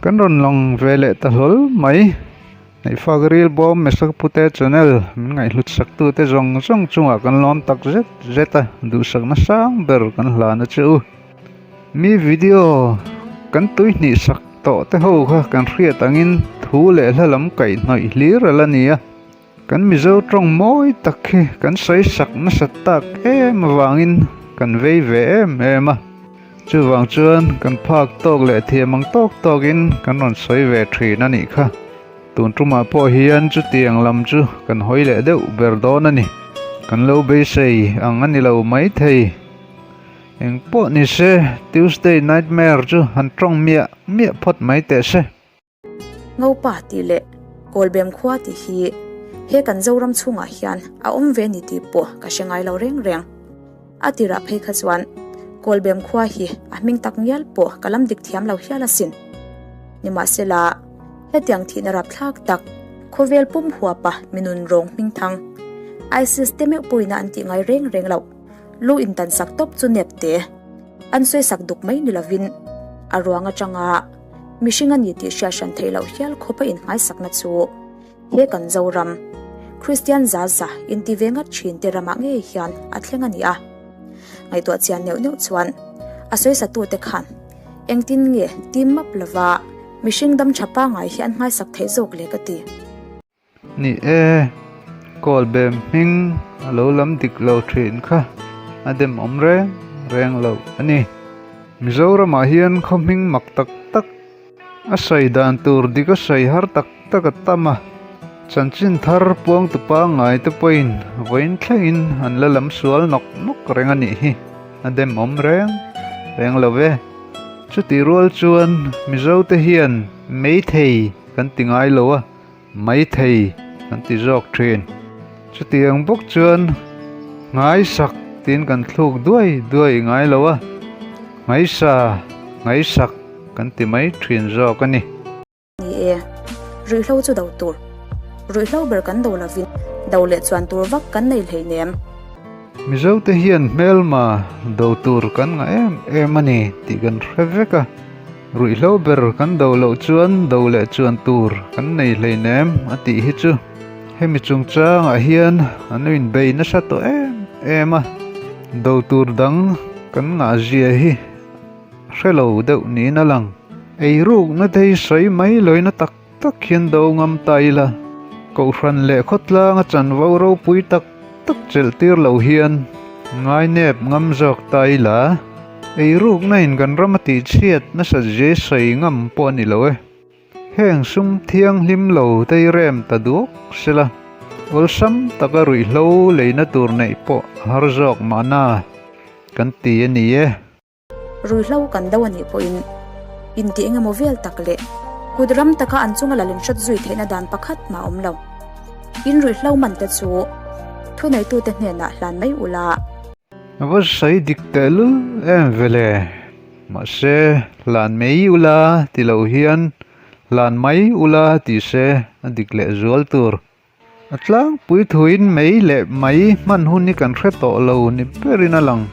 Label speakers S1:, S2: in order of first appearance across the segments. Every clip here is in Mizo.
S1: Kan rawn lang ve leh ta hlawl mai. Neihfak ril bawm Mesak Pute channel min ngaihhlut sak tute zawng zawng chungah kan lawm tak zet zet a, duhsakna sang ber kan hlan a che u. Mi video kan tui hnih sak tawh te ho kha kan hriat angin thu leh hla lam kaihhnawih hlir a la ni a. Kan Mizo tawng mawi tak hi kan sawi sak nasa tak em avangin kan vei ve em em a, chuvang chuan kan phak tawk leh thiam ang tawk tawkin kan rawn sawi ve thin a nih kha. Tun tumah pawh hian chutiang lam chu kan hawi leh deuh ber dawn a ni. Kan lo beisei ang a ni lo maithei. Eng pawh ni se Tuesday Nightmare chu han tawng miah miah phawt mai teh se.
S2: Ngopa tih leh Kawlbem khua tih hi he kan Zoram chhungah hian a awm ve ni tih pawh ka hre ngai lo reng reng. A tirah phei kha chuan Kawlbem khua hi a hming tak ngial pawh ka lam dik thiam lo hial asin. Nimahsela, hetiang thihna rapthlak tak khawvel pum huapa minun rawng hming thang ISIS te meuh pawina an tih ngai reng reng loh lu intan sak tawp chu nep te an sawi sak duk mai ni lovin a ruang atanga Mihring a ni tih hriat hran theih loh hial khawpa innghaisakna chu he kan Zoram, Kristian za za inti ve ngat thin te ramah ngei hian a thleng a ni a. Ngaihtuah chian neuh neuh chuan a sawisatute khan engtin nge tim map lova mihring dam tha pangai hi an nghaisak theih zawk le ka ti.
S1: Ni e, kawl bem hming a lo lam dik lo thin kha a dem awm reng reng lo a ni. Mizoramah hian khaw hming mak tak tak a sawi dan tur dik a sawi har tak tak a tam a, chanchin thar puang tu pangngai te pawhin vawiin thlengin an la lam sual nawk nawk reng a nih hi, a dem awm reng reng lo ve. Chutih rual chuan Mizote hian meithei kan ti ngai lo a. Maithei kan ti zawk thin. Chutiang bawk chuan Nghaisak tiin kan thluk duai duai ngai lo a, Nghaisa, Nghaisak kan ti mai thin zawk a ni.
S2: Ni e, ruihhlo chu do tur. Ruihhlo ber kan do lovin do leh chuan tur vak kan nei hleinem.
S1: Mizote hian hmelma do tur kan ngah em em a ni tih kan hre vek a. Ruihhlo ber kan do loh chuan do leh chuan tur kan nei hleinem a tih hi chu hemi chungchangah hian an lo inbei nasa tawh em em a, do tur dang kan ngah zia hi hre lo deuh niin a lang. Eirukna te hi sawi mai lawina tak tak hian do ngam ta ila, Kohhran leh khawtlanga chanvo ropui tak tak chelh tir lo hian ngainep ngam zawk ta ila, eirukna in kan ram a tihchhiat nasa zia sawi ngam pawh a ni lo e. Heng sum thianghlim lo te hi rem ta duak sela, awlsam taka ruihhlo leina tur neih pawh a har zawk mahna kan ti a ni e.
S2: Ruihhlo kan do a nih pawhin intih eng emaw vel tak leh kut ram taka an chunga la len hrat zui theihna dan pakhat mah a awm lo. In ruihhlo man te chu thuneitute hnenah hlan mai ula.
S1: A va sawi dik tehlul em vele. Mahse, hlan mai ula ti lo hian hlan mai ula ti se a dik leh zual tur. A tlangpui thuin mei leh mai hman hun hi kan hre tawh lo ni berin a lang.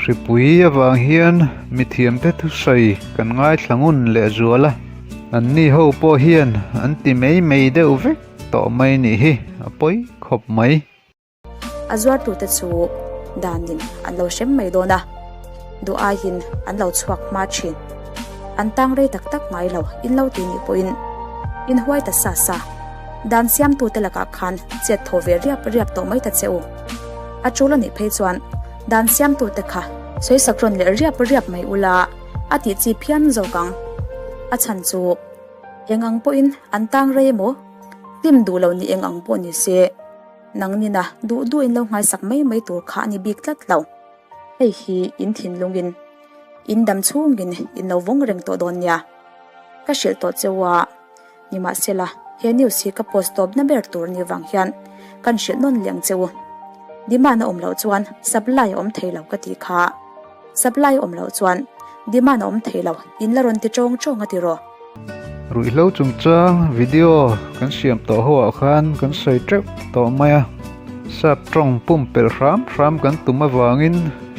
S1: Hripui avang hian mithiamte thusawi kan ngaithla ngun leh zual a, anni ho pawh hian an ti mei mei deuh vek tawh mai nih hi a pawi khawp mai.
S2: A zuartute chu danin an lo hrem mai dawn a, duh aiin an lo chhuak hma thin. An tang rei tak tak ngai lo in lo ti nih pawhin in huai ta sa sa. Dan siamtute lakah khan chet thaw ve riap riap tawh mai ta che u. A tul a nih phei chuan dan siamtute kha sawisak rawn leh riap riap mai ula a tih chi phian zawk ang. A chhan chu eng ang pawhin an tang rei emaw, hlim duh lo ni eng ang pawh ni se. Nang nina duh duh in lo nghaisak mai mai tur kha a ni bik tlat lo. Hei hi in thinlungin, in dam chhungin in lo vawng reng tawh dawn nia. Ka hrilh tawh cheu a, nimahsela he news hi ka post tawp na ber tur ni vang hian kan hrilh nawn leh ang che u. Demand a awm loh chuan supply a awm thei lo ka tih kha. Supply a awm loh chuan demand a awm thei lo, in la rawn ti tawng tawng a ti rawh.
S1: Ruihhlo chungchang video kan siam tawh ho ah khan kan sawi teuh tawh mai a. Sap tawng pumpelh hram hram kan tum avangin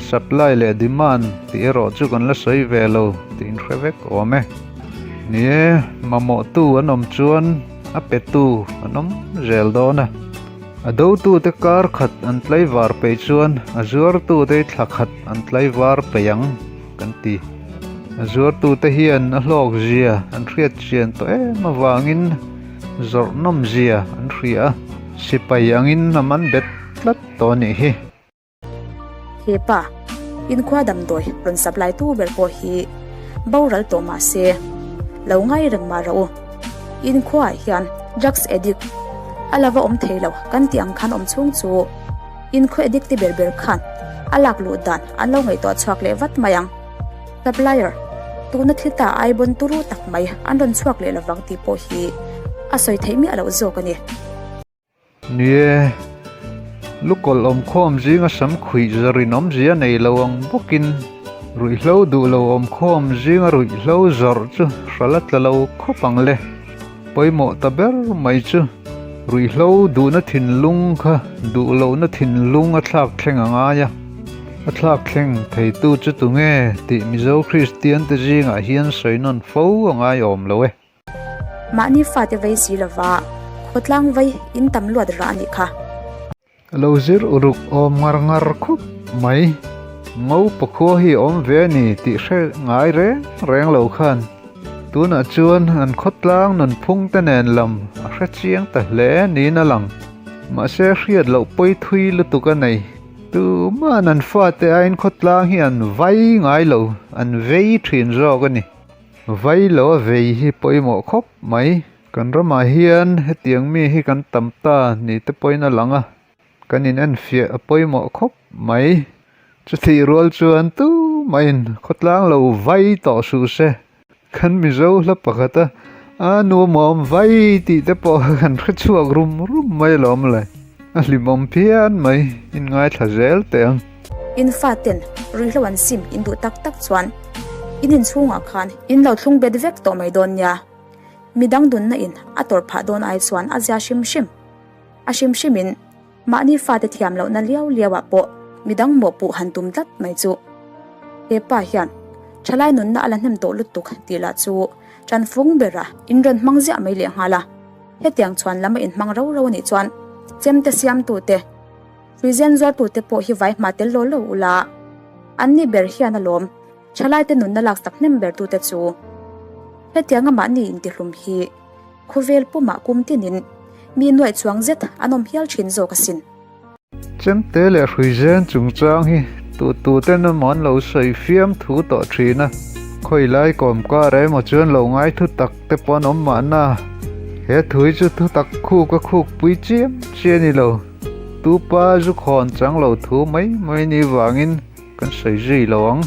S1: supply leh demand tih erawh chu kan la sawi ve lo tih inhre vek awm e. Ni e, mamawhtu an awm chuan a petu an awm zel dawn a. A dotute kar khat an tlaivar peih chuan a zuartute thla khat an tlaivar peih ang kan ti. A zuartute hian a hlawk zia an hriat chian tawh em avangin zawrh nawm zia an hria a, sipai angin a man bet tlat tawh a nih hi.
S2: He pa, inkhua damdawi rawn supply tu ber pawh hi boral tawh mah se, lo ngai reng mah rawh u. Inkhuaah hian drugs addict a lova awm thei lo kan tih ang khan awm chhung chu inkhua addict te ber ber khan a lak luh dan an lo ngaihtuah chhuak leh vat mai ang. Supplier, tuna thil ta ai bawn turu tak mai an rawn chhuak leh lovang tih pawh hi a sawi theih miah loh zawk a ni.
S1: Ni e, lukawlh awmkhawm zinga sam khuih zawrin awmzia nei lo ang bawkin ruihhlo duh lo awmkhawm zinga ruihhlo zawrh chu hral a tla lo khawp ang le. Pawimawh ta ber mai chu ruihhlo duhna thinlung kha duh lohna thinlung a thlak thleng a ngai a, a thlak thleng theitu chu tunge tih Mizo Kristiante zingah hian sawi nawn fo a ngai awm lo e.
S2: Mahni fate vei si lova khawtlang vei in tam luat rah a nih kha.
S1: A lo zir uluk awm ngar ngar khup mai. Ngo pakhua hi a awm ve a ni tih hre ngai reng reng lo khan tunah chuan an khawtlang nunphung te nen lam a hre chiang ta hle niin a lang. Mahse hriat loh pawi thui lutuk a nei. Tuma'n an fate aiin khawtlang hi an vai ngai lo, an vei thin zawk a ni. Vai lo a vei hi pawimawh khawp mai. Kan ramah hian hetiang mi hi kan tam ta ni te pawhin a lang a, kan in enfiah a pawimawh khawp mai. Chutih rual chuan tumahin khawtlang lo vai tawh suh se. Kan Mizo hla pakhat a, a nuamawm vai tih te pawh kan hre chhuak rum rum mai alawm le. A hlimawm phian mai, in ngaithla zel teh ang.
S2: In faten ruihhlo an sim in duh tak tak chuan in inchhungah khan in lo thlung bet vek tawh mai dawn nia. Midang dunna in a tawrh phah dawn ai chuan a zia hrim hrim. A hrim hrim in mahni fate thiam lohna liau liau ah pawh midang mawhpuh han tum tlat mai chu. He pa hian thalai nunna a la hnem tawh lutuk tih lah chu tanfung bera in rawn hmang ziah mai leh nghal a. Hetiang chuan lam a inhmang ro ro anih chuan chemte siamtute, Hruizen zuartute pawh hi vai hma tel law law ula, an ni ber hian alawm thalaite nunna laksak hnem ber tute chu. Hetianga mahni intihlum hi khawvel pumah kum tinin mi nuaih chuang zet an awm hial thin zawk asin.
S1: Chemte leh hruizen chungchang hi tututen emaw an lo sawi fiam thu tawh thin a, khawilai kawmkar emaw chuan lo ngai thu tak te pawh an awm mahna, he thu hi chu thutak khuk a khuk pui chiam chi a ni lo. Tupa zu khawn chang lo thu mai mai ni vangin kan sawi zui lo ang.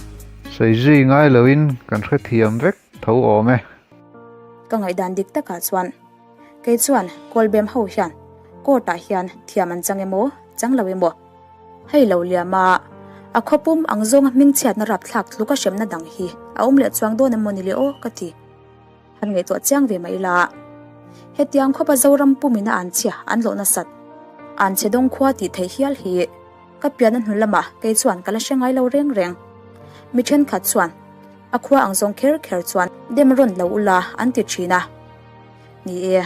S1: Sawi zui ngai loin kan hrethiam vek tho awm e.
S2: Ka ngaihdan dik takah chuan kei chuan Kawlbem ho hian court ah hian thiam an chang emaw chang lo emaw hei lo liam a, a khawpum ang zawnga hmingchhiatna rapthlak tluka hremna dang hi a awm leh chuang dawn emaw ni le aw ka ti. Han ngaihtuah chiang ve mai ila. Hetiang khawpa Zoram pumina an chhia an lawh nasat. An chhe dawng khua tih theih hial hi ka pianna hnu lamah kei chuan ka la hre ngai lo reng reng. Mi thenkhat chuan a khua ang zawng kher kher chuan dem rawn lo ula an ti thin a. Ni e,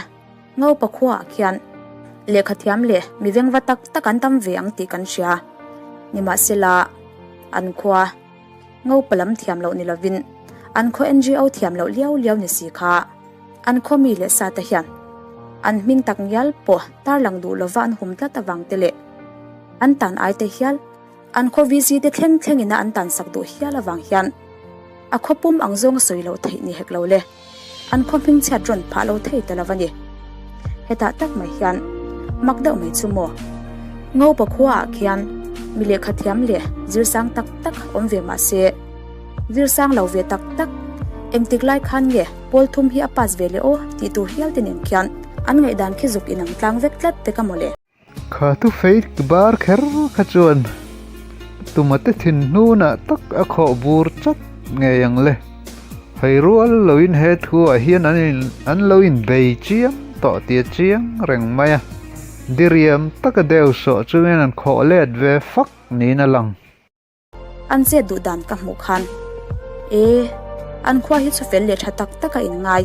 S2: Ngopa khuaah khian lehkha thiam leh mi vengva tak tak an tam ve ang tih kan hria. Nimahsela, an khua. Ngopa lam thiam loh ni lovin an khaw NGO thiam loh liau liau ni si kha an khaw mi leh sa te hian an hming tak ngial pawh tarlang duh lova an hum tlat avang te leh an tan ai te hial an khaw VC te thleng thleng ina an tan sak duh hial avang hian a khaw pum ang zawnga sawi loh theih ni hek lo le. An khaw hming chhiat rawn phah lo thei ta lo a ni. Hetah tak mai hian mak deuh mai chu maw? Ngopa khuaah khian mi lehkha thiam leh zirsang tak tak awm ve mah se, zirsang lo ve tak tak engtik lai khan nge pawl thum hi a pass ve leh aw tih tur hial te nen khian an ngaihdan khi zuk inang tlang vek tlat pek a maw le.
S1: Kha thu fake bar kher kha chuan tumate thin hnunah tak a khawh bur chat ngei ang le. Hei rual loin he thuah hian an in an lo inbei chiang tawh tih a chiang reng mai a. Diriam taka deuh sawh chungin an khawh let ve fak niin a lang.
S2: An chet duh dan ka hmuh khan, E, an khua hi chu fel leh tha tak tak a inngai.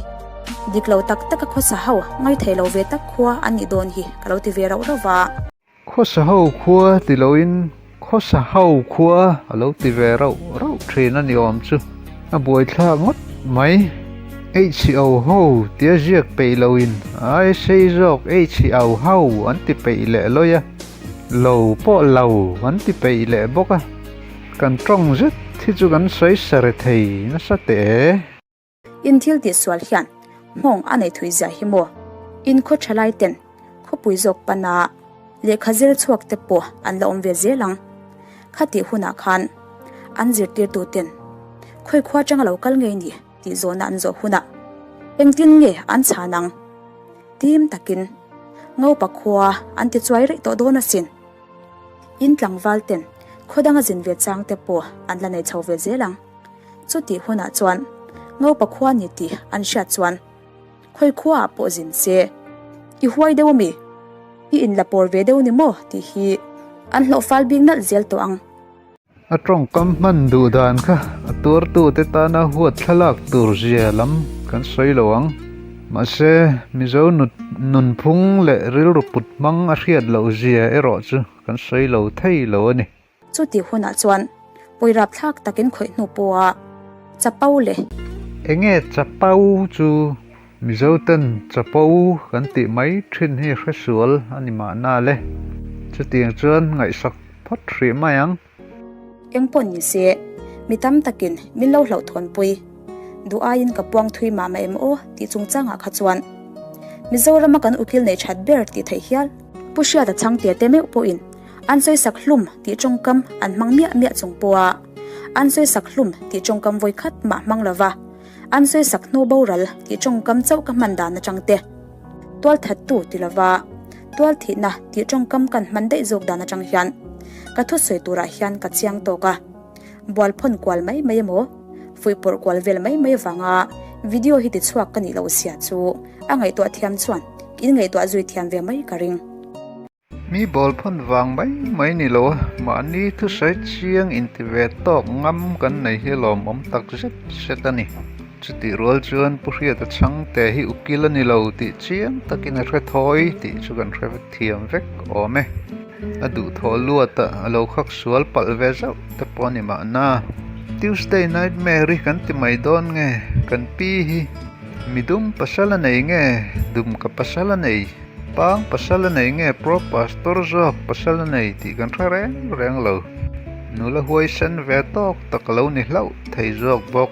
S2: Dik lo tak taka khawsa ho ngaithei lo ve tak khua an nih dawn hi ka lo ti ve rauh rauh va.
S1: Khawsa ho khua ti loin khawsa ho khua a lo ti ve rauh rauh thin a ni awm chu. A buaithlak ngawt mai. Hho ho tia ziak peih loin ai sei zawk hho ho an ti peih leh lawi a. Lo pawh lo an ti peih leh bawk a. Kan tawng zet hi chu kan sawi sare thei nasa teh e.
S2: In thil tih sual hian nghawng a nei thui ziah hi maw? In khaw thalai ten khawpui zawk pana lehkha zir chhuak te pawh an la awm ve zel ang. Khatih hunah khan an zirtirtu ten khawi khua atanga lo kal ngei ni tih zawhna an zawh hunah engtin nge an chhan ang? Tim takin Ngopa khua an ti chuai rih tawh dawn asin. In tlangval ten khaw danga zin ve chang te pawh an la nei chho ve zel ang. Chutih hunah chuan Ngopa khua ni tih an hriat chuan khawi khuaah pawh zin se, I huai deuh ami? I inla pawr ve deuh ni maw? tih hi an hlawh fal bik nalh zel tawh ang.
S1: A tawngkam hman duh dan kha a tuartute tana huat thlalak tur zia lam kan sawi lo ang. Mahse, Mizo nunphung leh rilru put hmang a hriat loh zia erawh chu kan sawi lo thei lo a ni.
S2: Chutih hunah chuan pawirap thlak takin khawih hnu pawha chapo le.
S1: Enge chapo chu Mizoten chapo kan tih mai thin hi hresual a ni mahna le. Chutiang chuan ngaihsak phawt hrih mai ang.
S2: Engpawh ni se, mi tam takin min lo hlauhthawnpui. Duh aiin ka puang thui mah mah em aw tih chungchangah kha chuan Mizorama kan ukil nei that ber tih theih hial. Pu Hriata chhangte te meuh pawhin An sawisak hlum tih tawngkam an hmang miah miah chung pawha an sawisak hlum tih tawngkam vawi khat mah hmang lova an sawisak hnu boral tih tawngkam chauh ka hman dan atang te, tualthattu ti lova tualthihna tih tawngkam kan hman daih zawk dan atang hian ka thusawi turah hian ka chiang tawk a, bualphawn kual mai mai emaw fuihpawrh kual vel mai mai vanga video hi tichhuak ka nih loh zia chu a ngaihtuah thiam chuan in ngaihtuah zui thiam ve mai ka ring.
S1: Mi bawl phawn vang mai mai ni lo a, mahni thusawi chiang inti ve tawk ngam kan nei hi lawmawm tak zet zet a ni. Chutih rual chuan Pu Hriata chhangte hi ukil a ni lo tih chiang takin a hre thawi tih chu kan hre thiam vek awm e. A duhthawh luat a, a lo khak sual palh ve zauh te pawh a ni mahna. Tuesday Nightmare-i kan ti mai dawn nge kan pi hi midum pasal a nei nge dumka pasal a nei? Pang pasal a nei nge Pro Pastor zawk pasal a nei tih kan hre reng reng lo. Nula huaisen ve tawk tak a lo ni hlauh thei zawk bawk.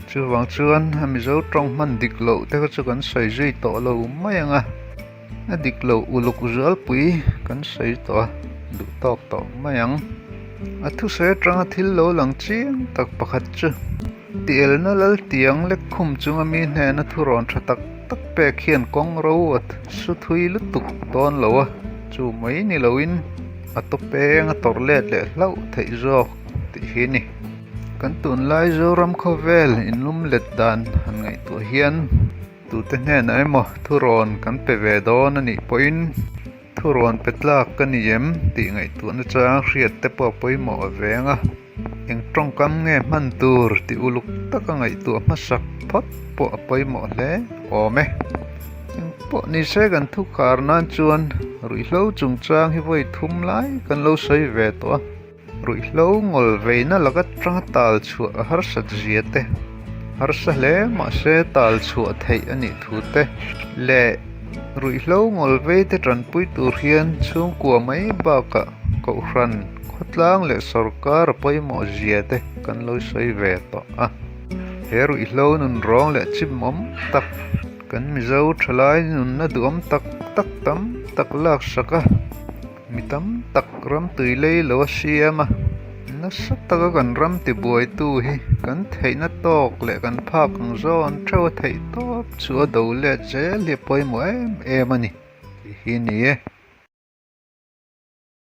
S1: Chuvang chuan a Mizo tawng hman dik loh te kha chu kan sawi zui tawh lo mai ang a, a dik loh uluk zualpui kan sawi tawh a, duh tawk tawh mai ang. A thusawi atanga thil lo lang chiang tak pakhat chu. Tielna Laltiang lek khum chunga mi hnena thurawn tha tak tak pek hian kawng ro a su thui lutuk dawn lo a, chu mai ni loin a tawpeng a tawrh let leh hlauh theih zawk tih hi a ni. Kan tunlai Zoram khawvel inlum let dan han ngaihtuah hian tute hnenah emaw thurawn kan pe ve dawn a nih pawhin, Thurawn pe tlak ka ni em tih ngaihtuahna chang hriat te pawh a pawimawh a veng a, eng tawngkam nge hman tur tih uluk taka ngaihtuah hmasak phawt pawh a pawimawh hle awm e. Eng pawh ni se kan thu khar nan chuan ruihhlo chungchang hi vawi thum lai kan lo sawi ve tawh a. Ruihhlo ngawl veina laka tanga tal chhuah a harsat zia te, harsa hle mahse tal chhuah theih a nih thu te leh ruihhlo ngawl vei te tanpui tur hian chhungkua mai bakah Kohhran, khawtlang leh sawrkar a pawimawh zia te kan lo sawi ve tawh a. He ruihhlo nun rawng leh chimawm tak kan Mizo thalai nunna duhawm tak tak tam tak laksak a. Mi tam tak ram tui lei lo a siam a, nasa taka kan ram tibuaitu hi kan theihna tawk leh kan phak ang zawn theuh a theih tawp chu a do let zel hi a pawimawh em em a ni tih hi a ni e.